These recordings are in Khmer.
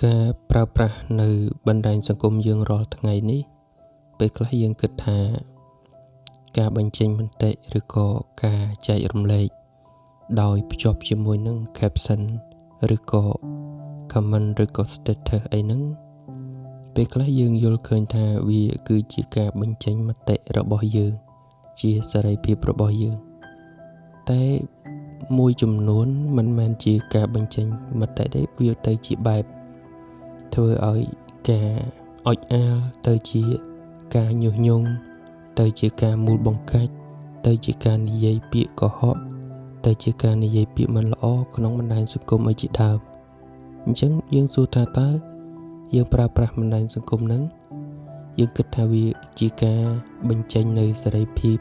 ការប្រើប្រាស់នៅបណ្ដាញសង្គមយើងរាល់ថ្ងៃនេះពេលខ្លះយើងគិតថាការបញ្ចេញមតិឬក៏ការចែករំលែកដោយភ្ជាប់ជាមួយនឹង caption ឬក៏ comment ឬក៏ status អីហ្នឹងពេលខ្លះយើងយល់ឃើញថាវាគឺជាការបញ្ចេញមតិរបស់យើងជាសេរីភាពរបស់យើងតែមួយចំនួនមិនមែនជាការបញ្ចេញមតិទេវាទៅជាបែបធ្វើឲ្យការអុចអាលទៅជាការញុះញង់ទៅជាការមូលបង្កាច់ទៅជាការនិយាយពាក្យកុហកទៅជាការនិយាយពាក្យមិនល្អក្នុងបណ្ដាញសង្គមអីជាដើមអញ្ចឹងយើងសួរថាតើយើងប្រើប្រាស់បណ្ដាញសង្គមហ្នឹងយើងគិតថាវាជាការបញ្ចេញនៅសេរីភាព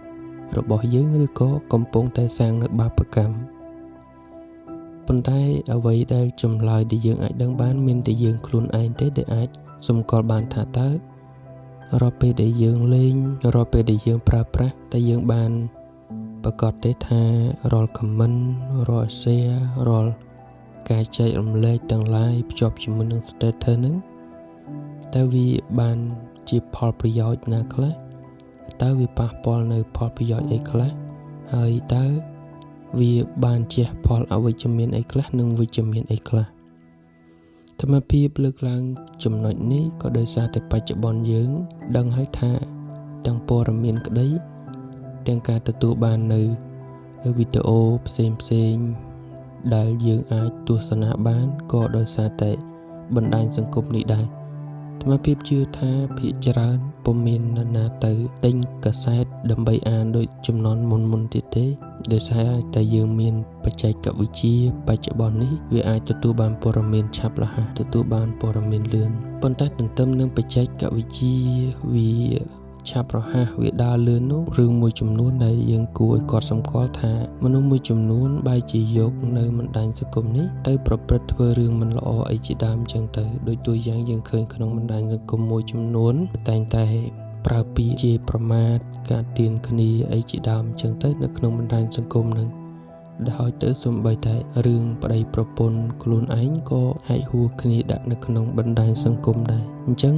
របស់យើងឬក៏កំពុងតែសាងនៅបាបកម្មប៉ុន្តែអ្វីដែលចម្លើយដែលយើងអាចដឹងបានមានតែយើងខ្លួនឯងទេដែលអាចសម្គាល់បានថាតើរាល់ពេលដែលយើងលេងរាល់ពេលដែលយើងប្រើប្រាស់តែយើងបានប្រកាសទេថារាល់ comment រាល់ share រាល់ការចែករំលែកទាំងឡាយភ្ជាប់ជាមួយនឹង status ហ្នឹងតើវាបានជាផលប្រយោជន៍ណាខ្លះតើវាប៉ះពាល់នៅផលប្រយោជន៍អីខ្លះហើយតើវាបានជះផលអវិជ្ជមានអីខ្លះនិងវិជ្ជមានអីខ្លះធម្មភាពលើកឡើងចំណុចនេះក៏ដោយសារតែបច្ចុប្បន្នយើងដឹងហើយថាទាំងព័ត៌មានក្តីទាំងការទទួលបាននៅវីដេអូផ្សេងផ្សេងដែលយើងអាចទស្សនាបានក៏ដោយសារតែបណ្ដាញសង្គមនេះដែរធម្មភាពជឿថាភាគច្រើនពុំមាននរណាទៅទិញកាសែតដើម្បីអានដូចជំនាន់មុនៗទៀតទេដោយសារតែយើងមានបច្ចេកវិទ្យាបច្ចុប្បន្ននេះវាអាចទទួលបានព័ត៌មានឆាប់រហ័សទទួលបានព័ត៌មានលឿនប៉ុន្តែទន្ទឹមនឹងបច្ចេកវិទ្យាវាឆាប់រហ័សវាដើរលឿននោះរឿងមួយចំនួនដែលយើងគួរឲ្យកត់សម្គាល់ថាមនុស្សមួយចំនួនបែរជាយកនៅបណ្ដាញសង្គមនេះទៅប្រព្រឹត្តធ្វើរឿងមិនល្អអីជាដើមចឹងទៅដូចតួយ៉ាងយើងឃើញក្នុងបណ្ដាញសង្គមមួយចំនួនតែងតែប្រើពាក្យជាប្រមាថការទៀនគ្នាអីជាដើមចឹងទៅនៅក្នុងបណ្ដាញសង្គមនឹងដែលហើយទៅសំបីតែរឿងប្តីប្រពន្ធខ្លួនឯងក៏ហែកហួរគ្នាដាក់នៅក្នុងបណ្ដាញសង្គមដែរអញ្ចឹង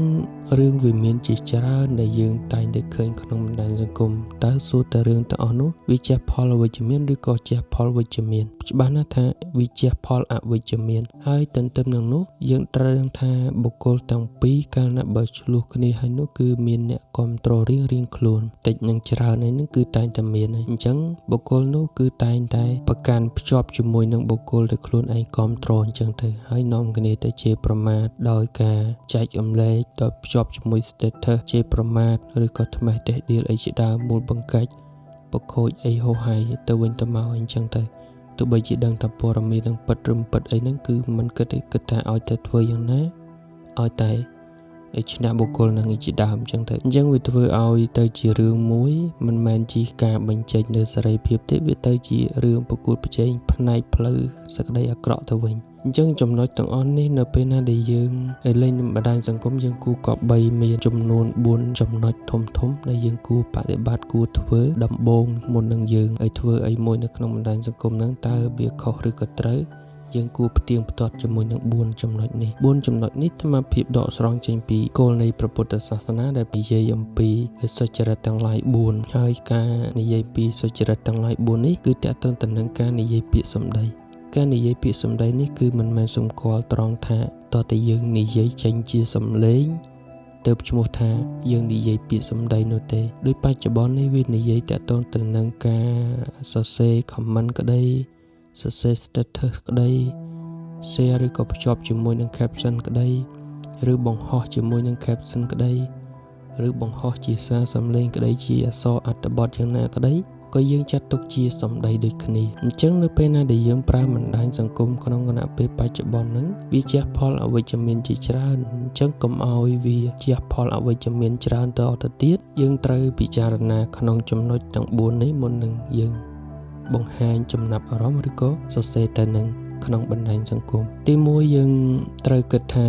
រឿងវាមានជាច្រើនដែលយើងតែងតែឃើញក្នុងបណ្ដាញសង្គមតើសួរតែរឿងទាំងអស់នោះវាជះផលអវិជ្ជមានឬក៏ជះផលវិជ្ជមានច្បាស់ណាស់ថាវាជះផលអវិជ្ជមានហើយទន្ទឹមនឹងនោះយើងត្រូវដឹងថាបុគ្គលទាំងពីរកាលណាបើឆ្លោះគ្នាហើយនោះគឺមានអ្នកគ្រប់គ្រងរៀងៗខ្លួនតិចនិងច្រើនឯហ្នឹងគឺតែងតែមានហើយអញ្ចឹងបុគ្គលនោះគឺតែងតែប្រកាន់ភ្ជាប់ជាមួយនឹងបុគ្គលដែលខ្លួនឯងគ្រប់គ្រងអញ្ចឹងទៅហើយនាំគ្នាទៅជាប្រមាថដោយការចែករំលែកដោយភ្ជាប់ជាមួយ status ជាប្រមាថឬក៏ថ្មេះតេះដៀលអីជាដើមមូលបង្កាច់បខូចអីហោហាយទៅវិញទៅមកអញ្ចឹងទៅទោះបីជាដឹងថាព័ត៌មាននឹងពិតឬមិនពិតអីហ្នឹងគឺមិនគិតទេគិតថាឲ្យតែធ្វើយ៉ាងណាឲ្យតែឯឈ្នះបុគ្គលនឹងឯជាដើមអញ្ចឹងទៅអញ្ចឹងវាធ្វើឲ្យទៅជារឿងមួយមិនមែនជាការបញ្ចេញនៅសេរីភាពទេវាទៅជារឿងប្រកួតប្រជែងផ្នែកផ្លូវសក្តីអាក្រក់ទៅវិញអញ្ចឹងចំណុចទាំងអស់នេះនៅពេលណាដែលយើងលេងបណ្ដាញសង្គមយើងគួរគប្បីមានចំនួន4ចំណុចធំៗដែលយើងគួរបដិបត្តិគួរធ្វើដំបូងមុននឹងយើងឲ្យធ្វើអីមួយនៅក្នុងបណ្ដាញសង្គមហ្នឹងតើវាខុសឬក៏ត្រូវយើងគួរផ្ទៀងផ្ទាត់ជាមួយនឹង4ចំណុចនេះ4ចំណុចនេះធម្មភាពដកស្រង់ចេញពីគោលនៃព្រះពុទ្ធសាសនាដែលនិយាយអំពីសុចរិតទាំងឡាយ4ហើយការនិយាយពីសុចរិតទាំងឡាយ4នេះគឺទាក់ទងទៅនឹងការនិយាយពាក្យសម្ដីការនិយាយពាក្យសម្ដីនេះគឺមិនមែនសម្គាល់ត្រង់ថាតើតែយើងនិយាយចេញជាសំឡេងទើបឈ្មោះថាយើងនិយាយពាក្យសម្ដីនោះទេដោយបច្ចុប្បន្ននេះវានិយាយទាក់ទងទៅនឹងការសរសេរ comment ក្តីសរសេរ status ក្តី share ឬក៏ភ្ជាប់ជាមួយនឹង caption ក្តីឬបង្ហោះជាមួយនឹង caption ក្តីឬបង្ហោះជាសារសំឡេងក្តីជាអក្សរអត្ថបទយ៉ាងណាក្តីក៏យើងចាត់ទុកជាសម្ដីដូចគ្នាអញ្ចឹងនៅពេលណាដែលយើងប្រើបណ្ដាញសង្គមក្នុងគណៈពេលបច្ចុប្បន្នហ្នឹងវាជះផលអវិជ្ជមានជាច្រើនអញ្ចឹងកុំឲ្យវាជះផលអវិជ្ជមានច្រើនតទៅទៀតយើងត្រូវពិចារណាក្នុងចំណុចទាំង4នេះមុននឹងយើងបង្ហាញចំណាប់អារម្មណ៍ឬក៏សរសេរទៅនឹងក្នុងបណ្ដាញសង្គមទី1យើងត្រូវគិតថា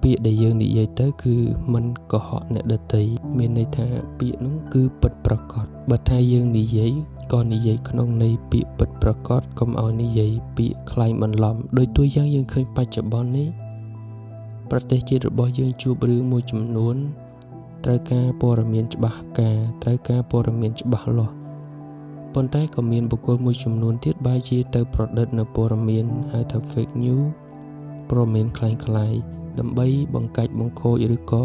ពាក្យដែលយើងនិយាយទៅគឺមិនកុហកអ្នកដទៃមានន័យថាពាក្យនោះគឺពិតប្រាកដបើថាយើងនិយាយក៏និយាយក្នុងន័យពាក្យពិតប្រាកដកុំឲ្យនិយាយពាក្យក្លែងបន្លំដោយតួយ៉ាងយើងឃើញបច្ចុប្បន្ននេះ ប្រទេសជាតិរបស់យើងជួបរឿងមួយចំនួនត្រូវការព័ត៌មានច្បាស់ការត្រូវការព័ត៌មានច្បាស់លាស់ប៉ុន្តែក៏មានបុគ្គលមួយចំនួនទៀតបែរជាទៅប្រឌិតនៅព័ត៌មានហៅថា fake news ព័ត៌មានក្លែងក្លាយដើម្បីបង្កាច់បង្ខូចឬក៏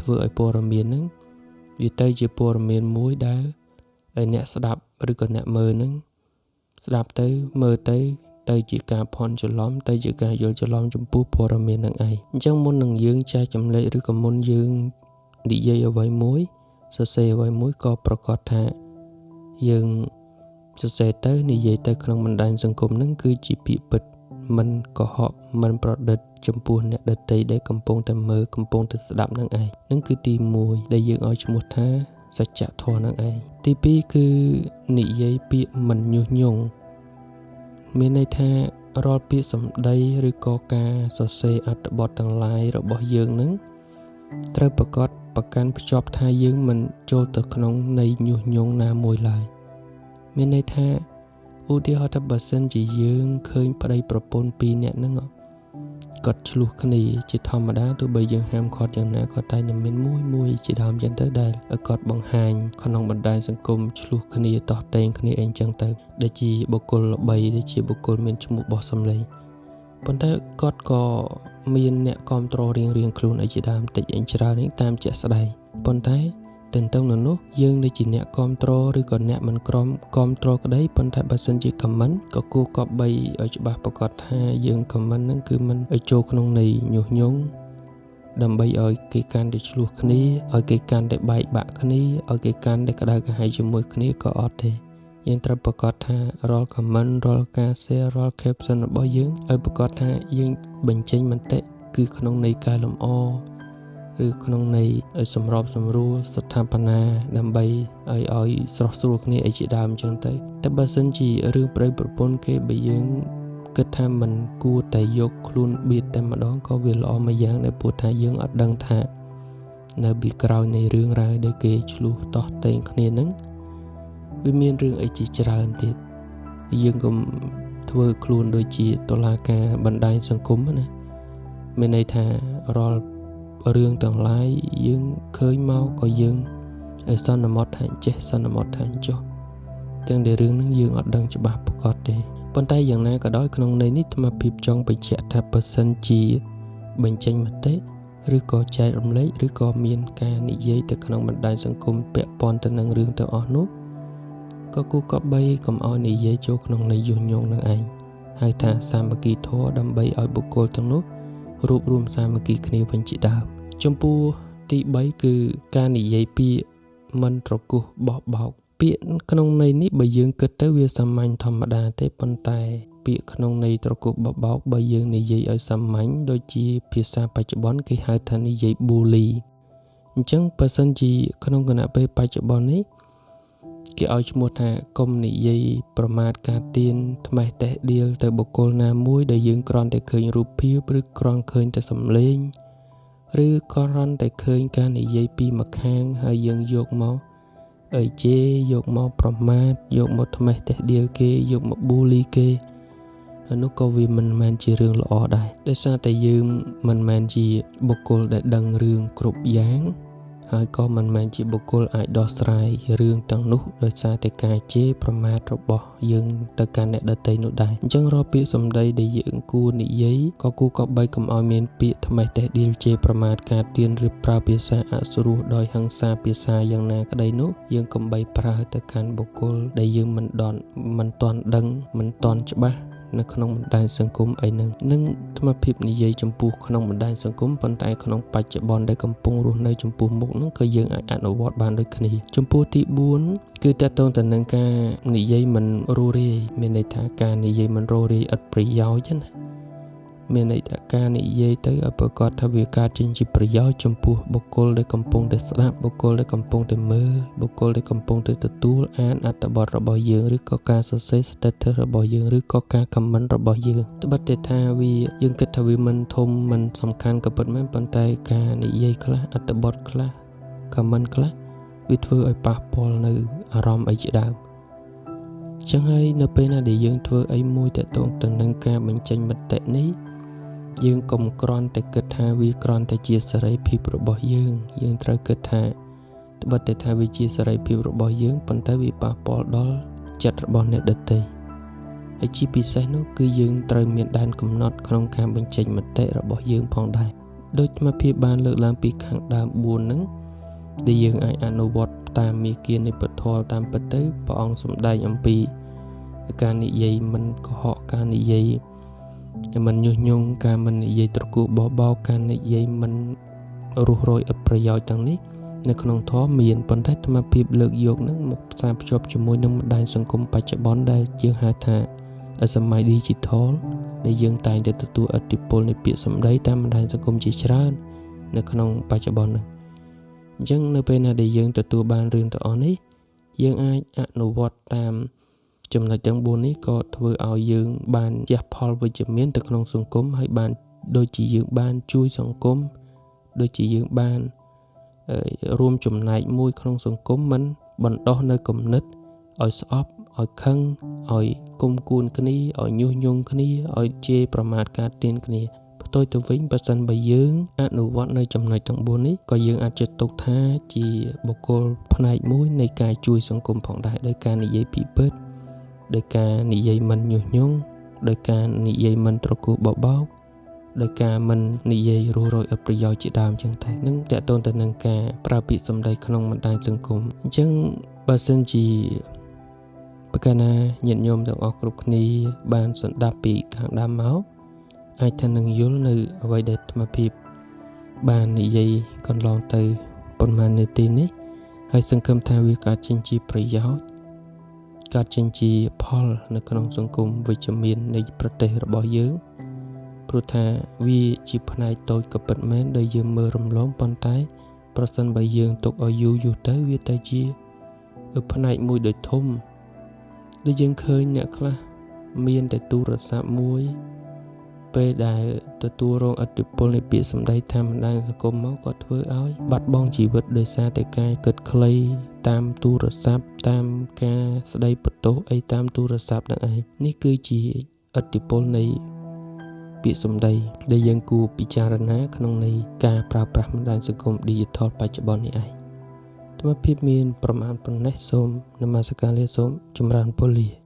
ធ្វើឲ្យព័ត៌មានហ្នឹងវាទៅជាព័ត៌មានមួយដែលឲ្យអ្នកស្ដាប់ឬក៏អ្នកមើលហ្នឹងស្ដាប់ទៅមើលទៅទៅជាការភ័ន្តច្រឡំទៅជាការយល់ច្រឡំចំពោះព័ត៌មានហ្នឹងឯងអញ្ចឹងមុននឹងយើងចែកចម្លែកឬក៏មុនយើងនិយាយអ្វីមួយសរសេរអ្វីមួយក៏ប្រកាសថាយើងសរសេរទៅនិយាយទៅក្នុងបណ្ដាញសង្គមហ្នឹងគឺជាពាក្យពិតមិនកុហកមិនប្រឌិតចំពោះអ្នកដទៃដែលកំពុងតែមើលកំពុងតែស្ដាប់នឹងឯងនឹងគឺទី1ដែលយើងឲ្យឈ្មោះថាសច្ចធម៌នឹងឯងទី2គឺនិយាយពាក្យមិនញុះញង់មានន័យថារាល់ពាក្យសម្ដីឬក៏ការសរសេរអត្ថបទទាំងឡាយរបស់យើងនឹងត្រូវប្រកាសប្រកាន់ភ្ជាប់ថាយើងមិនចូលទៅក្នុងន័យញុះញង់ណាមួយឡើយមានន័យថាឧទាហរណ៍ថាបើសិនជាយើងឃើញប្តីប្រពន្ធពីរនាក់ហ្នឹងគាត់ឆ្លោះគ្នាជាធម្មតាទោះបីយើងហាមឃាត់យ៉ាងណាក៏តែងមានមួយជាដើមចឹងទៅដែលគាត់បង្ហាញក្នុងបណ្ដាញសង្គមឆ្លោះគ្នាតោះតេងគ្នាអីចឹងទៅដែលជាបុគ្គលល្បីដែលជាបុគ្គលមានឈ្មោះបោះសម្លេងប៉ុន្តែគាត់ក៏មានអ្នកគាំទ្ររៀងៗខ្លួនអីជាដើមតិចអីច្រើននេះតាមជាក់ស្ដែងប៉ុន្តែទន្ទឹមនឹងនោះយើងដែលជាអ្នកគាំទ្រឬក៏អ្នកមិនក្រមគាំទ្រក្តីប៉ុន្តែបើសិនជា comment ក៏គួរគប្បីឲ្យច្បាស់ប្រកាសថាយើង comment ហ្នឹងគឺមិនឲ្យចូលក្នុងន័យញុះញង់ដើម្បីឲ្យគេកាន់តែឆ្លោះគ្នាឲ្យគេកាន់តែបែកបាក់គ្នាឲ្យគេកាន់តែក្តៅក្រហាយជាមួយគ្នាក៏អត់ទេយើងត្រូវប្រកាសថារាល់ comment រាល់ការ share រាល់ caption របស់យើងឲ្យប្រកាសថាយើងបញ្ចេញមតិគឺក្នុងន័យកែលម្អឬក្នុងន័យឲ្យសម្របសម្រួលស្ថាបនាដើម្បីឲ្យស្រស់ស្រួលគ្នាអីជាដើមអញ្ចឹងទៅតែបើសិនជារឿងប្តីប្រពន្ធគេបើយើងគិតថាមិនគួរតែយកខ្លួនបៀតតែម្ដងក៏វាល្អមួយយ៉ាងដែរព្រោះថាយើងអត់ដឹងថានៅពីក្រោយនៃរឿងរ៉ាវដែលគេឆ្លោះតោះតេងគ្នាហ្នឹងវាមានរឿងអីជាច្រើនទៀតយើងកុំធ្វើខ្លួនដូចជាតុលាការបណ្ដាញសង្គមណាមានន័យថារាល់រឿងទាំងឡាយយើងឃើញមកក៏យើងឲ្យសន្មតថាចេះសន្មតថាចុះទាំងដែលរឿងហ្នឹងយើងអត់ដឹងច្បាស់ប្រាកដទេប៉ុន្តែយ៉ាងណាក៏ដោយក្នុងន័យនេះអាត្មាភាពចង់បញ្ជាក់ថាបើសិនជាបញ្ចេញមតិឬក៏ចែករំលែកឬក៏មានការនិយាយទៅក្នុងបណ្ដាញសង្គមពាក់ព័ន្ធទៅនឹងរឿងទាំងអស់នោះក៏គួរគប្បីកុំឲ្យនិយាយចូលក្នុងន័យញុះញង់នឹងឯងហៅថាសាមគ្គីធម៌ដើម្បីឲ្យបុគ្គលទាំងនោះរួបរួមសាមគ្គីគ្នាវិញជាដើមចំពោះទី3គឺការនិយាយពាក្យមិនត្រគោះបោះបោកពាក្យក្នុងន័យនេះបើយើងគិតទៅវាសាមញ្ញធម្មតាទេប៉ុន្តែពាក្យក្នុងន័យត្រគោះបោះបោកបើយើងនិយាយឲ្យសាមញ្ញដូចជាភាសាបច្ចុប្បន្នគេហៅថានិយាយ bully អញ្ចឹងបើសិនជាក្នុងគណៈពេលបច្ចុប្បន្ននេះគេឲ្យឈ្មោះថាកុំនិយាយប្រមាថការទៀនថ្មេះតេះដៀលទៅបុគ្គលណាមួយដែលយើងគ្រាន់តែឃើញរូបភាពឬគ្រាន់ឃើញតែសំឡេងឬគ្រាន់តែឃើញការនិយាយពីម្ខាងហើយយើងយកមកអីជេរយកមកប្រមាថយកមកថ្មេះតេះដៀលគេយកមកប៊ូលីគេនោះក៏វាមិនមែនជារឿងល្អដែរដោយសារតែយើងមិនមែនជាបុគ្គលដែលដឹងរឿងគ្រប់យ៉ាងហើយក៏មិនមែនជាបុគ្គលអាចដោះស្រាយរឿងទាំងនោះដោយសារតែការជេរប្រមាថរបស់យើងទៅកាន់អ្នកដទៃនោះដែរអញ្ចឹងរាល់ពាក្យសម្ដីដែលយើងគួរនិយាយក៏គួរគប្បីកុំឲ្យមានពាក្យថ្មេះតេះដៀលជេរប្រមាថការទៀនឬប្រើភាសាអសុរោះដោយហិង្សាភាសាយ៉ាងណាក្តីនោះយើងកុំបីប្រើទៅកាន់បុគ្គលដែលយើងមិនទាន់ដឹងមិនទាន់ច្បាស់នៅក្នុងបណ្ដាញសង្គមអីហ្នឹងនឹងអាត្មាភាពនិយាយចំពោះក្នុងបណ្ដាញសង្គមប៉ុន្តែក្នុងបច្ចុប្បន្នដែលកំពុងរស់នៅចំពោះមុខហ្នឹងក៏យើងអាចអនុវត្តបានដូចគ្នាចំពោះទី4គឺតកតងទៅនឹងការនិយាយមិនរੂរាយមានន័យថាការនិយាយមិនរੂរាយឥតប្រយោជន៍ណាមានន័យថាការនិយាយទៅឲ្យប្រកាសថាវាកើតចេញជាប្រយោជន៍ចំពោះបុគ្គលដែលកំពុងតែស្ដាប់បុគ្គលដែលកំពុងតែមើលបុគ្គលដែលកំពុងតែទទួលអានអត្ថបទរបស់យើងឬក៏ការសរសេរ status របស់យើងឬក៏ការ comment របស់យើងត្បិតតែថាវាយើងគិតថាវាមិនធំមិនសំខាន់ក៏ពិតមែនប៉ុន្តែការនិយាយខ្លះអត្ថបទខ្លះ comment ខ្លះវាធ្វើឲ្យប៉ះពាល់នៅអារម្មណ៍អីជាដើមចឹងហើយនៅពេលណាដែលយើងធ្វើអីមួយទាក់ទងទៅនឹងការបញ្ចេញមតិនេះ យើងកុំគ្រាន់តែគិតថាវាគ្រាន់តែជាសេរីភាពរបស់យើងយើងត្រូវគិតថាត្បិតតែថាវាជាសេរីភាពរបស់យើងប៉ុន្តែវាប៉ះពាល់ដល់ចិត្តរបស់អ្នកដទៃហើយជាពិសេសនោះគឺយើងត្រូវមានដែនកំណត់ក្នុងការបញ្ចេញមតិរបស់យើងផងដែរដូចអាត្មាភាពបានលើកឡើងពីខាងដើម4ហ្នឹងដែលយើងអាចអនុវត្តតាមមាគ៌ានៃពធតាមពិតទៅព្រះអង្គសម្ដែងអំពីការនិយាយមិនកុហកការនិយាយមិនញុះញង់ការមិននិយាយត្រគោះបោកការនិយាយមិនរុះរយឥតប្រយោជន៍ទាំងនេះនៅក្នុងធម៌មានប៉ុន្តែអាត្មាភាពលើកយកនឹងមកផ្សារភ្ជាប់ជាមួយនឹងបណ្ដាញសង្គមបច្ចុប្បន្នដែលយើងហៅថាសម័យ Digital ដែលយើងតែងតែទទួលឥទ្ធិពលនៃពាក្យសម្ដីតាមបណ្ដាញសង្គមជាច្រើននៅក្នុងបច្ចុប្បន្ននេះអញ្ចឹងនៅពេលណាដែលយើងទទួលបានរឿងទាំងអស់នេះយើងអាចអនុវត្តតាមចំណុចទាំង4នេះក៏ធ្វើឲ្យយើងបានជះផលវិជ្ជមានទៅក្នុងសង្គមហើយបានដូចជាយើងបានជួយសង្គមដូចជាយើងបានរួមចំណែកមួយក្នុងសង្គមមិនបណ្ដោះនៅគំនិតឲ្យស្អប់ឲ្យខឹងឲ្យគុំគួនគ្នាឲ្យញុះញង់គ្នាឲ្យជេរប្រមាថការទៀនគ្នាផ្ទុយទៅវិញបើសិនបើយើងអនុវត្តនៅចំណុចទាំង4នេះក៏យើងអាចចាត់ទុកថាជាបុគ្គលផ្នែកមួយនៃការជួយសង្គមផងដែរដោយការនិយាយពីពិតដោយការនិយាយមិនញុះញង់ដោយការនិយាយមិនត្រគោះបបោកដោយការមិននិយាយរុះរយឥតប្រយោជន៍ជាដើមចឹងតែនឹងតកតូនទៅនឹងការប្រើពាក្យសម្ដីក្នុងបណ្ដាញសង្គមអញ្ចឹងបើសិនជាប្រកាសណាញាតិញោមទាំងអស់គ្រប់គ្នាបានស្ដាប់ពីខាងដើមមកអាចថានឹងយល់នៅអ្វីដែលអាត្មាភាពបាននិយាយកន្លងទៅប៉ុន្មាននាទីនេះហើយសង្ឃឹមថាវាកើតចេញជាប្រយោជន៍កើតចេញជាផលនៅក្នុងសង្គមវិជ្ជមាននៃប្រទេសរបស់យើងព្រោះថាវាជាផ្នែកតូចក៏ពិតមែនដែលយើងមើលរំលងប៉ុន្តែប្រសិនបើយើងទុកឲ្យយូរយូរទៅវាទៅជាផ្នែកមួយដ៏ធំដែលយើងឃើញអ្នកខ្លះមានតែទូរស័ព្ទមួយពេលដែលទទួលរងឥទ្ធិពលនៃពាក្យសម្ដីតាមបណ្ដាញសង្គមមកក៏ធ្វើឲ្យបាត់បង់ជីវិតដោយសារតែការគិតខ្លីតាមទូរស័ព្ទតាមការស្ដីបន្ទោសអីតាមទូរស័ព្ទនឹងឯងនេះគឺជាឥទ្ធិពលនៃពាក្យសម្ដីដែលយើងគួរពិចារណាក្នុងនៃការប្រើប្រាស់បណ្ដាញសង្គម Digital បច្ចុប្បន្ននេះឯងអាត្មាភាពមានប្រមាណប៉ុណ្ណេះសូមនមស្ការលាសូមចម្រើនពរលា